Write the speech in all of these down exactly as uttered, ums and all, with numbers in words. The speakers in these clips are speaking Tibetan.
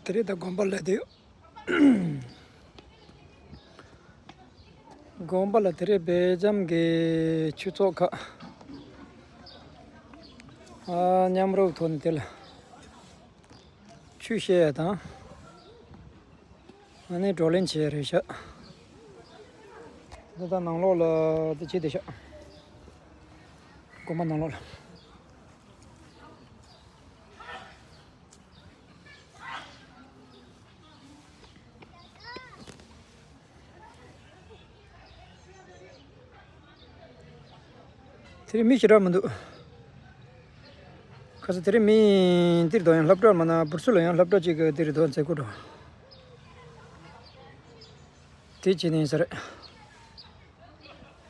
དེ་རིང་ད་དགོན་པ་ལ་བསྡད་ཡོད། དགོན་པ་ལ་དེ་རིང་སྦེལ་ཇམ་གྱི་ཆོས་ཚོགས་ཁག་ཨ་མཉམ་རུབ་ཐོག་ནས་དེ་ལ་ཆོས་བཤད་ཡ་དང་། ཨ་ནི་བགྲོ་གླེང་བྱེད་ཡ་རེད་ཤག། འདི་ད་ནང་ལོགས་ལ་དེ་བྱེད་བསྡད་ཤག། དགོན་པ་ནང་ལོགས་ལ། དེ་རིང་མི་ཞེ་དྲག་མི་འདུག། ཁ་སང་དེ་རིང་མི་འདིར་དོ་ཡང་སློབ་གྲྭ་མ་ན་བུར་སུ་ལ་ཡང་སློབ་གྲྭ་གཅིག་གི་འདིར་དོ་མཛད་སྒོ་འགྲོ། དེ་བྱས་ནས་ཟེར།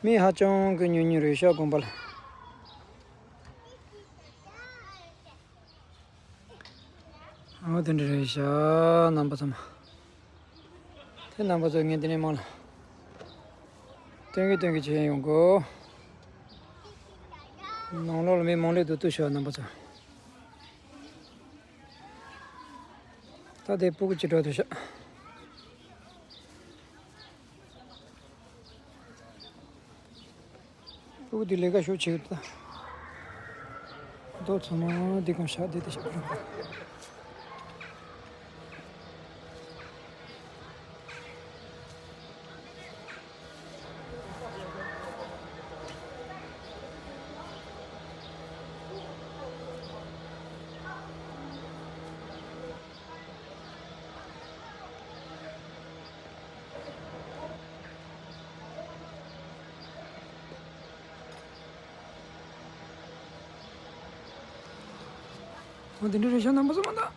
མི་ཧ་ཅང་གི་ཉུང་ཉུང་རེད་ཤག་དགོན་པ་ལ། འོ་དེ་འདྲ་རེད་ཤག་རྣམ་པ་ཚང་མ། དེ་རྣམ་པ་ཚོ་ངས་འདི་ནས་མང་ལ་སྟོན་གི་སྟོན་གི་བྱས་ཡོང་གོ། ནང་ལོགས་ལ་མི་མང་ལོས་འདུག་ཏུ་ཤག་རྣམ་པ་ཚོ། ད་དེ་སྤུ་གུ་ཅི་འདྲ་འདུག་ཤག། སྤུ་གུ་འདི་ལས་ཀ་ཤུགས་ཆེ་གི་འདུག། རྡོ་ཚང་མ་འདི་གང་ཤག་འདི་དེ་ཤག་རང་། འོ་དེ་འདྲ་རེད་ཤག་རྣམ་པ་ཚོ་མ་གཏོགས།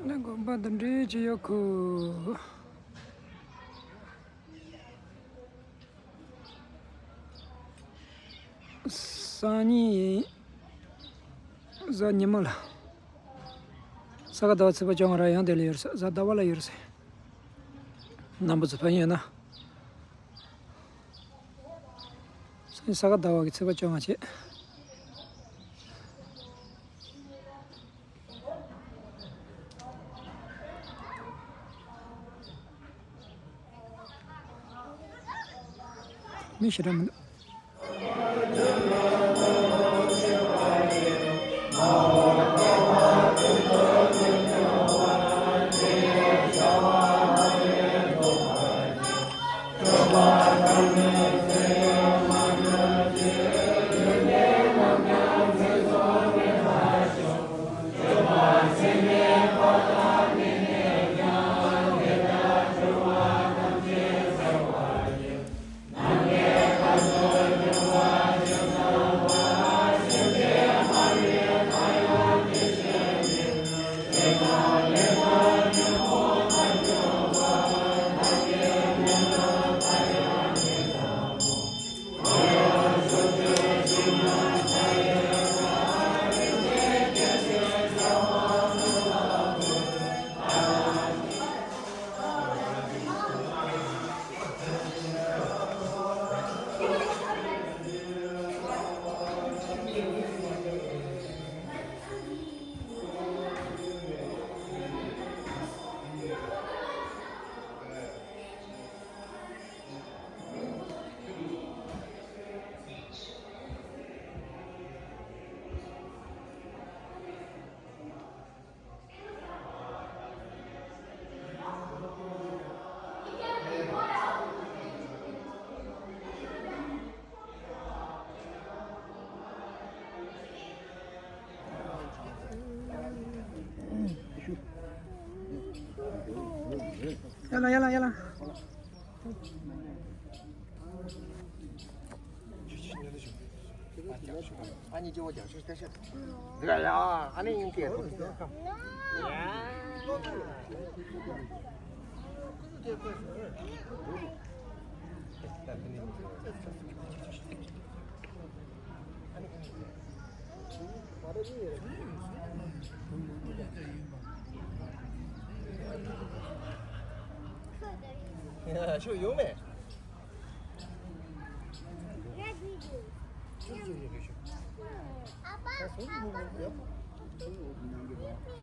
ནི་དགོན་པ་འདི་འདྲའི་ཅི་ཡོད་ཁུ། སང་ཉིན་གཟའ་ཉི་མ་ལ། ས་ག་ཟླ་བ་ཚེས་པ་བཅོ་ལྔ་ར་ཡང་དེ་ལ་ཡོད་རེད་ཟེར། གཟའ་ཟླ་བ་ལ་ཡོད་རེད་ཟེར། རྣམ་པ་ཚོ་ཕན་ཡོད་ན། སང་ཉིན་ས་ག་ཟླ་བ་གི་ཚེས་པ་བཅོ་ལྔ་བྱས། མི་ཞེ་དྲག་མི་འདུག། ཡ་ལ་ཡ་ལ་ཡ་ལ། ཨ་ནི་ཅི་བ་རྒྱག་ཤོག་ལྟ་ཤོག་འདི་ལ་ཡ་ཨ་ནི་ཡིན་སྐད་ཐོག་ཡ་ཤོག་ཡོང་མེད། ཨ་ཕ།